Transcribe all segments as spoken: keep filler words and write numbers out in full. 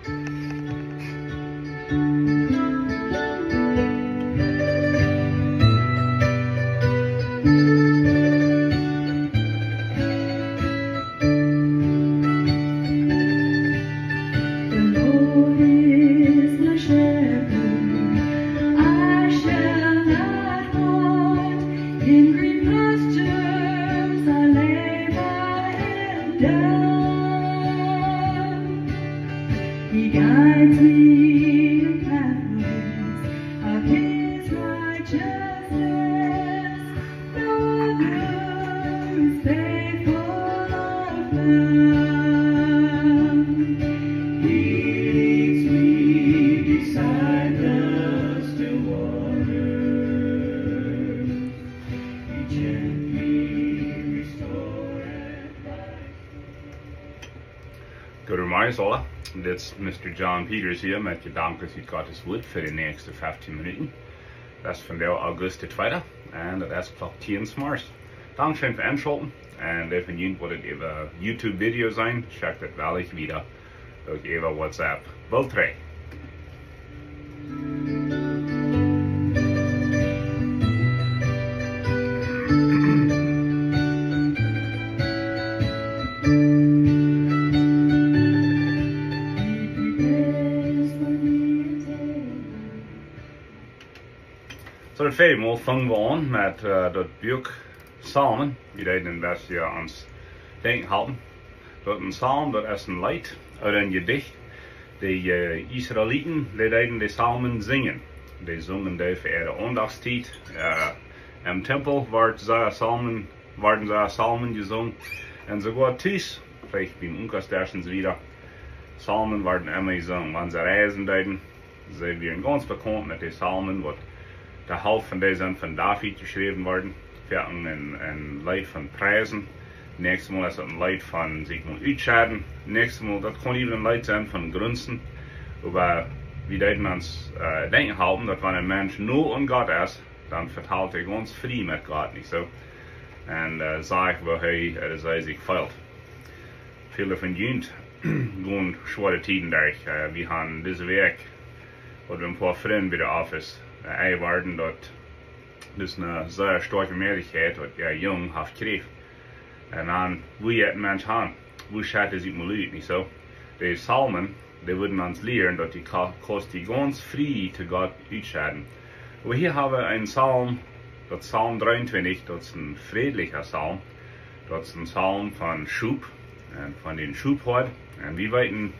The Lord is my shepherd, I shall not want. In green pastures I lay my head down. He guides me in pathways of his righteousness. Thou art faithful, I found. He leads me beside the still waters. He gently restoreth my soul. Goodemorjes aula. Dit es Mister John Peters hia met Jedanken ut Gottes Wuat fa de näakjste feftieen Minuten. Daut es vondoag August de tweede un daut es Klock tieen zemorjes. Dankscheen fa enschaulten. Un dee von junt waut et äwa YouTube Video seenen, schekjt daut wellich wieda. Uk äwa WhatsApp. Boolt trigj. Soo, daut väaje Mol fungen wie aun met, äh, daut Buak Psalmen. Wie deeden een bät aun ons denkjen halpen. Daut een Psalm, daut es een Leet ooda een Jedicht. De, äh, Israeliten, dee deeden de Psalmen sinjen. Dee sungen dee fa äare Aundachtstiet. Äh, em Tempel worden see Psalmen, worden see Psalmen jesungen. Un soogoa tus, veleicht biem Unkas Desch un soo wieda. Psalmen worden emma jesungen, wan see reisen deeden. See wieren gaunz bekaunt met de Psalmen, waut de Halft von dee sent von David jeschräwen worden. Foaken een, een Leet von Priesen. Näakjstet Mol es daut een Leet von sikj mol utschedden. Näakjstet Mol, daut kaun uk een Leet sennen von Grunzen. Oba wie deeden ons, äh, denkjen halpen, daut wan een Mensch no aun Gott es, dan vetalt hee gaunz frie met Gott, nich soo? Un, äh, sajcht, woo hee, äh, see sikj feelt. Väle von junt gonen schwoare Tieden derch. Äh, wie haben dise Wäakj, hauden wie een poa Frind bie de Office, äh, enjeworden, daut, daut es eene sea stoakje Mäajlichkjeit, daut äa Jung haft Kjräft. Un dan, woo jeit een Mensch aun? Woo scheddt hee sikj mol ut, nich soo? De Psalmen, dee wudden ons lieren, daut du ka-, kaust die gaunz frie to Gott utschedden. Oba hia haben wie een Psalm, daut Psalm dreeuntwintich, daut es een frädlicha Psalm. Daut es een Psalm von Schop un von dän Schophoad. Un wie weeten,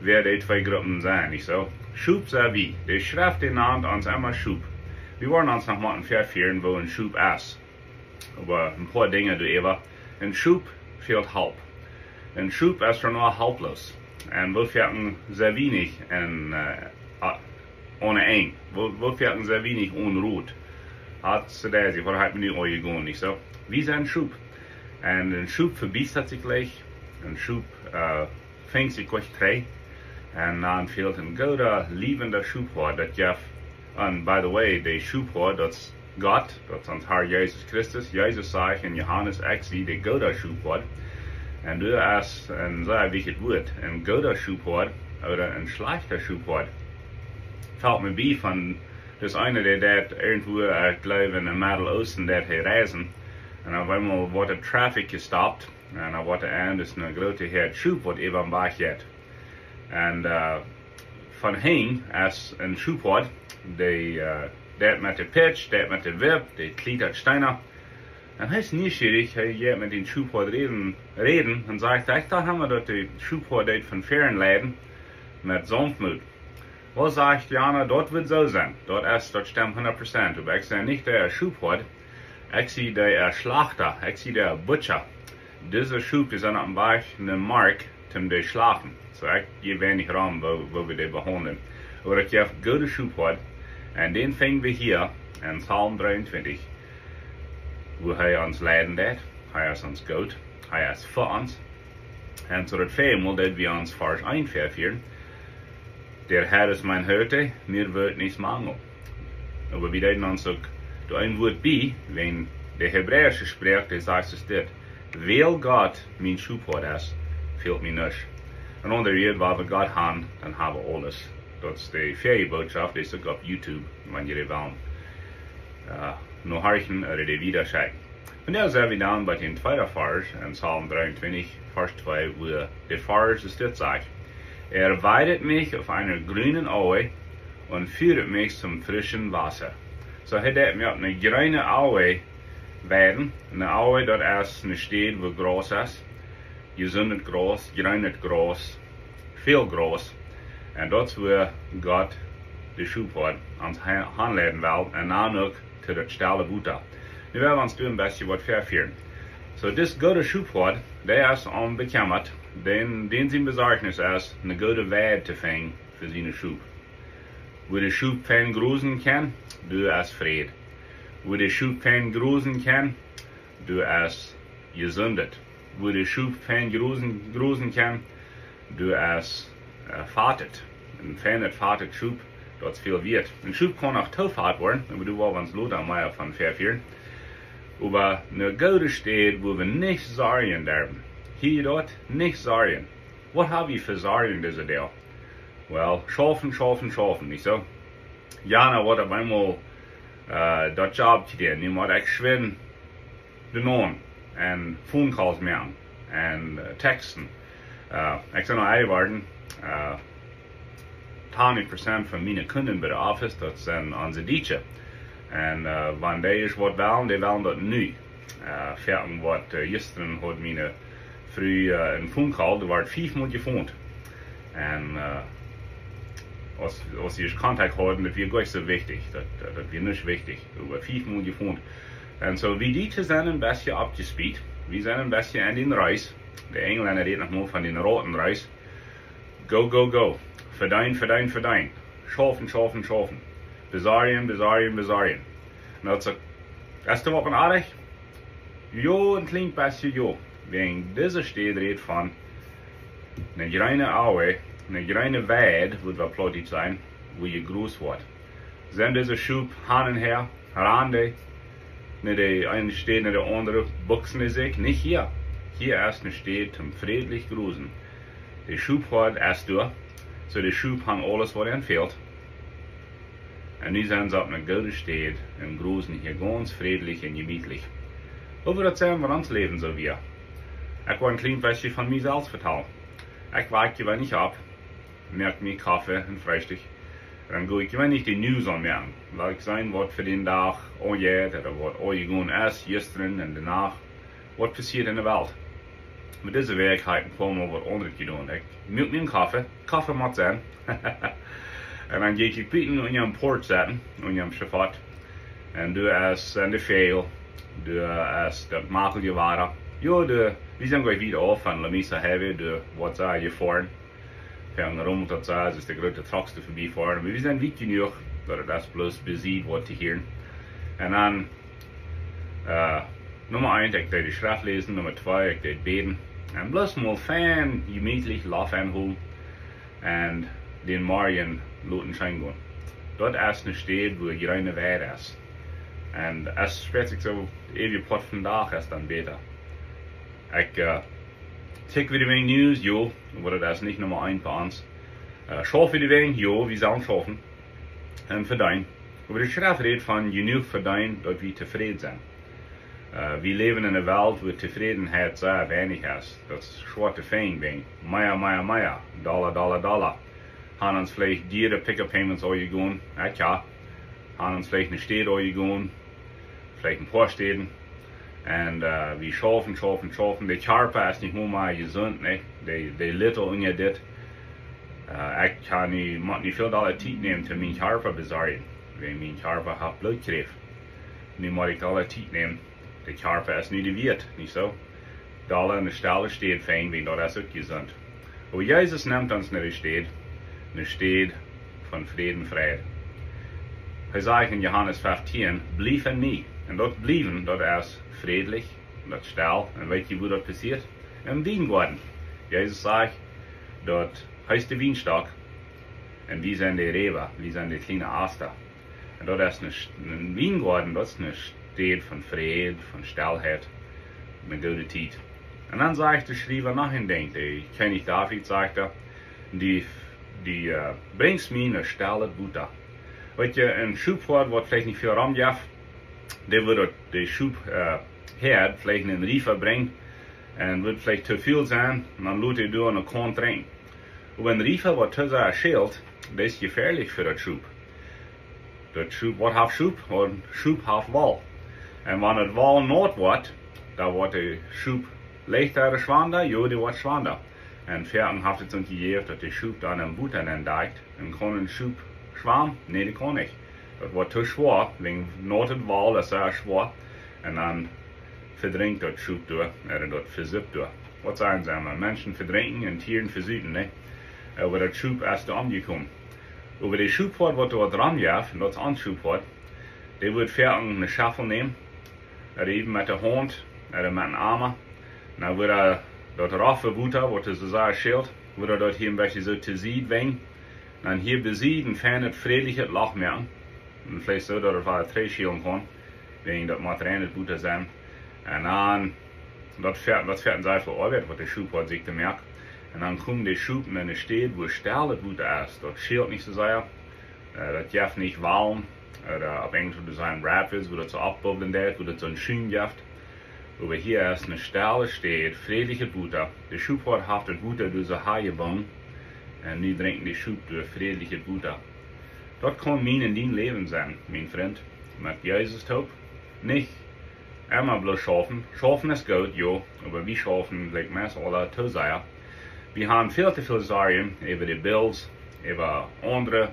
wäa dee twee Gruppen sent, nich soo? Schop sent wie. De Schreft, dee nant ons emma Schop. Wie woaren ons noch mol een Varsch hieren, woo een Schop es. Oba een poa Dinja doaräwa. Een Schop fält Help. Een Schop es veleicht halploos. Un woo foaken sent wie nich een, äh, a-, onen Enj? Woo, woo foaken sent wie nich onen Rot? Haud see daut, waut haft mie nu aunjegonen, nich soo? Wie sent Schop. Un een Schop vebiestat sikj leicht. Een Schop, äh, finjt sikj goanich trigj. Un dan fält een gooda, liewenda Schophoad. Daut jeft, and by the way, de Schophoad, daut es Gott, daut es ons Herr Jesus Christus. Jesus sajcht en Johanes: "Ekj sie de gooda Schophoad." Un daut es een sea wichtjet Wuat. Een gooda Schophoad ooda een schlajchta Schophoad. Felt mie bie von, daut eena, dee deit irjentwua, äh, ekj jleew en daut Medel Oosten, deit hee reisen. Un opp eemol woat de Traffic jestoppt. Un dan woat hee aun, daut es eene groote Häad Schop, waut äwa am Wajch jeit. Un, äh, von hinjen es een Schophoad, dee, äh, deit met de Pitsch, deit met de Wip, dee kjliet Steena. Un hee es nieschierich, hee jeit met dän Schophoad räden, räden un sajcht: "Ekj docht emma, daut de Schophoad deit von väaren leiden met Saunftmoot." "Woo," sajcht Jana, "daut woat soo sennen. Daut es, daut stemt hundat Prozent. Oba ekj sie nich de Schophoad. Ekj sie de, äh, Schlajchta. Ekj sie de Butcher. Dise Schop, dee sent oppem Wajch no de Markt, om dee to schlachten." Soo, ekj jie weinich rom, woo, woo wie dee behaundlen. Oba daut jeft goode Schophoad. Un dän finj wie hia en Psalm dreeuntwintich, woo hee ons leiden deit. Hee es ons goot. Hee es fa ons. Un soo daut väaje Mol, daut wie ons Varsch eent väafieren: "Der Herr ist mein Hirte, mir wird nichts mangeln." Oba wie deeden ons uk doa een Wuat bie, wan de hebräische Sproak, dee sajcht es dit: "Wiels Gott mien Schophoad es, fält mie nuscht." En aundre Wieed, wan wie Gott han, dan ha wie aules. Daut es de väaje Bootschoft, dee es uk opp YouTube, wan jie dee wellen, äh, no horchen ooda dee wieda schekjen. Vondoag sent wie dan bie dän tweeden Varsch en Psalm dreeuntwintich, Varsch twee, wua de Varsch es dit sajcht: Er weidet mich auf einer grünen Aue und führet mich zum frischen Wasser. Soo, hee deit mie opp eene jreene Aue weiden. Eene Aue, daut es eene Städ, wua Graus es. Jesundet Graus, jreenet Graus, väl Graus. Un daut es, wua Gott de Schophoad ons ha-, hanleiden well, un dan uk to daut stelle Wota. Nu well wie ons doa een bät waut väafieren. Soo, dis goode Schophoad, dee es aum bekjemmat, dän, dän sien Besorjnis es, eene goode Weid to finjen fa siene Schop. Wua de Schop fein grosen kjennen, doa es Fräd. Wua de Schop fein grosen kjennen, doa es Jesundet. Wua de Schop fein grosen, grosen kjennen, doa es, äh, fatet. Een feinet, fatet Schop, daut es väl wieet. Een Schop kaun uk too fat woaren, oba doa woa wie ons lota mea von väafieren. Oba eene goode Städ, wua wie nich sorjen derwen. Hia daut, nich sorjen. Waut ha wie fa Sorjen dise Doag? Well, schaufen, schaufen, schaufen, nich soo? Jo, nu woat opp eemol, äh, daut Job jedonen. Nu mott ekj schwind doa nopp un phone calls moaken un, äh, texten. Äh, ekj saj nu, ey, woaren, äh, tachentich Prozent von miene Kunden bie de Office, daut sent onse Dietsche. Un, äh, wan dee ieescht waut wellen, dee wellen daut nu. Äh, foaken waut, äh, jistren haud miene Fru, äh, een phone call, doa wort fief mol jephont. Un, äh, aus, aus see ieescht Kontakt hauden, daut wia goanich soo wichtich, daut, äh, daut wia nich wichtich, oba fief mol jephont. Un soo, wie Dietsche sent een bät oppjespeedt, wie sent een bät en dän Race. De Enjlenda räden noch mol von dän Ratenrace. Go, go, go. Vedeenen, vedeenen, vedeenen. Schaufen, schaufen, schaufen. Besorjen, besorjen, besorjen. Un daut es uk, es daut waut aunrajcht? Jo, een kjlien bät jo. Wäajen dise Städ rät von eene jreene Aue, eene jreene Weid, wudd wie Plautdietsch sajen, wua je groot woat. Sent dise Schop han un häa, rannen dee, no de eene Städ, no de aundre, buksen dee sikj? Nich hia. Hia es eene Städ toom frädlich grosen. De Schophoad es doa, soo de Schop han aules waut an fält. Un nu sent see opp eene goode Städ un grosen hia gaunz frädlich un jemietlich. Woo woat daut sennen, wan ons Läwen soo wia? Ekj well een kjlien bät von mie selfst vetalen. Ekj woak jeweenlich opp, moak mie Koffe un Freestikj. Un dan go ekj jeweenlich de News aunmoaken. Lot ekj seenen, waut fa dän Dach aunjeit, ooda waut aunjegonen es, jistren un de Nacht. Waut passieet en de Welt? Oba dise Wäakj ha ekj een poa mol waut aundret jedonen. Ekj moak mie een Koffe, Koffe mott sennen. Un dan go ekj buten unja dän Porch sitten, unja dän Schaffot. Un doa es, äh, de Väajel, doa es daut Makelje Wada. Jo, doa, wie sent goanich wiet auf von Lamesa Highway, doa woat sea jefoaren. Wie haben rom daut see, es de groote Trucks doa verbie foaren. Oba wie sent wiet jenuach, daut et es bloos besied waut to hieren. Un dan, äh, Numma eent, ekj deed de Schreft läsen. Numma twee, ekj deed bäden. Un bloos mol fein, jemietlich, Loft aunhoolen. Un dän Morjen loten scheen gonen. Daut es eene Städ, wua jreene Weid es. Un aus, weet ekj soo, äwje Poat vondoag es dan bäta. Ekj, äh, Check wie de Weekend News, jo, oba daut es nich Numma eent bie ons. Äh, schauf wie de Weekend, jo, wie sellen schaufen. Un vedeenen. Oba de Schreft rät von jenuach vedeenen, daut wie tofräd sent. Äh, wie läwen en eene Welt, wua Tofrädenheit sea weinich es. Daut es schwoa to finjen, wäajen mea, mea, mea. Dolla, dolla, dolla. Han ons veleicht diere Pickup Payments aunjegonen. Jo, jo. Han ons veleicht eene Städ aunjegonen. Veleicht een poa Städen. Un, äh, wie schaufen, schaufen, schaufen. De Kjarpa es nich mea jesunt, nä? De, de litt unja dit. Äh, ekj kaun nu, mott nu väl dolla Tiet nämen, om mienen Kjarpa to besorjen. Wäajen mien Kjarpa haft Blootkjräft. Nu mott ekj dolla Tiet nämen. De Kjarpa es nu de Wieet, nich soo? Dolla eene stelle Städ finjen, wäajen daut es uk jesunt. Oba Jesus nemt ons no de Städ, eene Städ von Fräd un Frieheit. Hee sajcht en Johanes fieftieen: "Bliew en mie." Un daut bliewen, daut es frädlich, un daut stell. Un weet jie, wua daut passieet? Em Wiengoaden. Jesus sajcht, daut hee es de Wienstock, un wie sent de Räwa, wie sent de kjliene Asta. Un daut es een, een Wiengoaden, daut es eene Städ von Fräd, von Stellheit, eene goode Tiet. Un dan sajcht de Schriewa noch een Dinkj, de Kjennich David sajcht, du, du, äh, brinjst mie no stallet Wota. Weetst, een Schophoad, waut veleicht nich väl romjeft, dee wudd daut, de Schop, äh, Häad veleicht en Riefa brinjen un wudd veleicht too väl sennen, un dan lot hee doa aun de Kaunt drinkjen. Oba een Riefa, waut too sea schält, dee es jefäadlich fa daut Schop. Daut Schop, waut haft Schop? Waut, Schop haft Woll. Un wan daut Woll naut woat, dan woat de Schop leichta schwanda, jo, dee woat schwanda. Un foaken haft et soont jejäft, daut de Schop dan em Wota nenn deit, un kaun een Schop schwamen? Nä, dee kaun nich. Daut woat too schwoa, wäajen nautet Woll es sea schwoa. Un dan vedrinkjt daut Schop doa, ooda daut vesiept doa. Waut sajen see emma? Menschen vedrinkjen un Tieren vesupen, nä? Oba daut Schop es doa omjekomen. Oba de Schophoad, waut doa romjeft, un daut es ons Schophoad, dee wudd foaken eene Schaufel nämen, ooda ewen met de Haunt, ooda met een Ama. Dan wudd hee daut roffe Wota, waut doa soo sea schält, wudd hee daut hia een bät soo too Sied wenjen. Dan hia bie Sied een feinet, frädlichet Loch moaken. Un veleicht soo, daut et wada trigjschälen kaun, wäajen daut mott reinet Wota sennen. Un dan, daut foat, daut foat sea väl Oabeit, waut de Schophoad sikj doa moakt. Un dan komen de Schop en eene Städ, wua stallet Wota es. Daut schält nich soo sea. Äh, daut jeft nich Walen, ooda opp Enjlisch wudd wie sajen rapids, wua daut soo oppbubblen deit, wua daut soon Schaum jeft. Oba hia es eene stalle Städ, frädlichet Wota. De Schophoad haft daut Wota doa soo hanjebungen. Un nu drinkjen de Schop doa frädlichet Wota. Daut kaun mien un dien Läwen sennen, mien Frint. Met Jesus toop. Nich emma bloos schaufen. Schaufen es goot, jo, oba wie schaufen, like, meist aula too sea. Wie haben väl too väl Sorjen äwa de Bills, äwa aundre,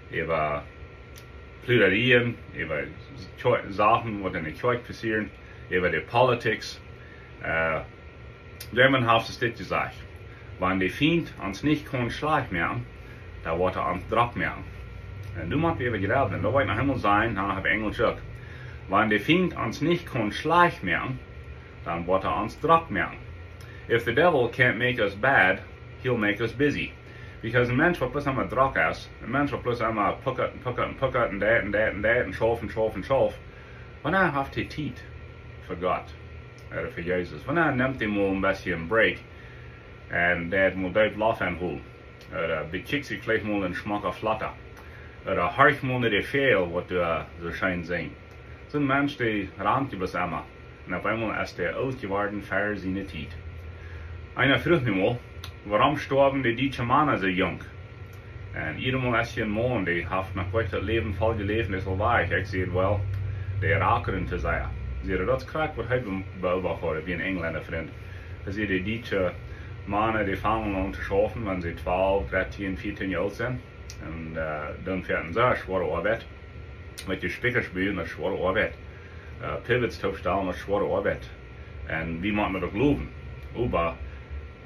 äwa Pluderieen, äwa Kjo-, Sachen, waut en de Kjoakj passieren, äwa de politics. Äh, German haft et dit jesajcht: Wan de Fient ons nich kaun schlajcht moaken, dan woat hee ons drock moaken. Un du motst äwa jrebblen, daut woat noch eemol sennen, dan opp Enjlisch uk. Wan de Fient ons nich kaun schlajcht moaken, dan woat hee ons drock moaken. If the devil can't make us bad, he'll make us busy. Because een Mensch, waut bloos emma drock es, een Mensch, waut bloos emma puckat un puckat un puckat un deit un deit un deit un schauft un schauft un schauft, wanea haft hee Tiet fa Gott ooda fa Jesus? Wanea nemt hee mol een bät een break un deit mol deep Loft enhoolen? Ooda bekjikjt sikj veleicht mol een schmocka Flatta. Ooda horcht mol no de Väajel, waut doa soo scheen sinjen. Soon Mensch, dee rant je bloos emma. Un opp eemol es dee oolt jeworden ver siene Tiet. Eena fruach mie mol, wuarom stoawen de dietsche Mana soo junk? Un jieda Mol es hia een Maun, dee haft noch goanich daut Läwen voll jeläft un es aul wajch. Ekj säd: Well, dee rakren too sea. Säd hee: Daut es krakjt waut hee be-, beobacht haud, wia een Enjlenda Frint. Hee säd, de dietsche Mana, dee fangen aun to schaufen, wan see twalf, dartieen, vieetieen Joa oolt sent. Un, äh, dan foaken sea schwoare Oabeit. Met de Spikjasch buen, daut es schwoare Oabeit. Äh, pivots toopstalen, daut es schwoare Oabeit. Un wie motten daut uk jleewen. Oba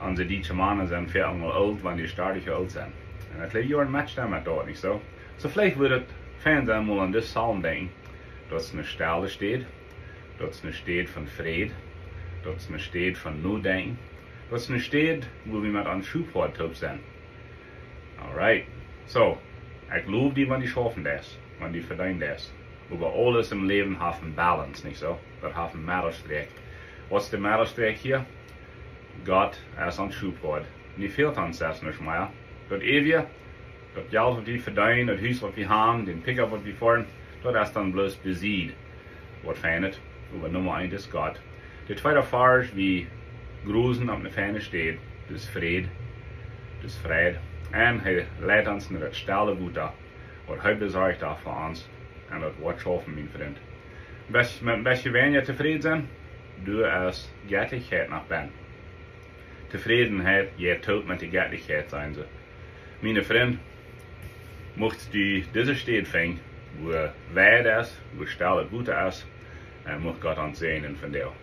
onse dietsche Mana sent foaken aul oolt, wan dee dartich Joa oolt sent. Un ekj jleew, jie woaren metstemmen met daut, nich soo? Soo veleicht wudd et fein sennen, mol aun disen Psalm denkjen. Daut es eene stalle Städ. Daut es eene Städ von Fräd. Daut es eene Städ von Nodenkjen. Daut es eene Städ, wua wie met ons Schophoad toop sent. Alright. Soo, ekj low die, wan du schaufen deist, wan du vedeenen deist. Oba aules em Läwen haft eene Balance, nich soo? Daut haft eene Meddelstrakj. Waut es de Meddelstrakj hia? Gott es ons Schophoad. Nu fält ons daut nich mea. Daut eewje, daut Jelt, waut wie vedeenen, daut Hus, waut wie haben, dän Pickup, waut wie foaren, daut es dan bloos bie Sied. Waut feinet, oba Numma eent es Gott. De tweede Varsch, wie grusen opp eene feine Städ, daut es Fräd, daut es Fräd. Un hee leit ons no daut stalle Wota, waut hee besorcht haft fa ons. Un daut woat schaufen, mien Frint. Best, met een bät weinja tofräd sennen, du hast Jettlichkjeit noch bennen. Tofrädenheit jeit toop met de Jettlichkjeit, sajen see. Miene Frind, muchst du dise Städ finjen, wua Weid es, wua stallet Wota es, un mucht Gott ons säajnen vondoag.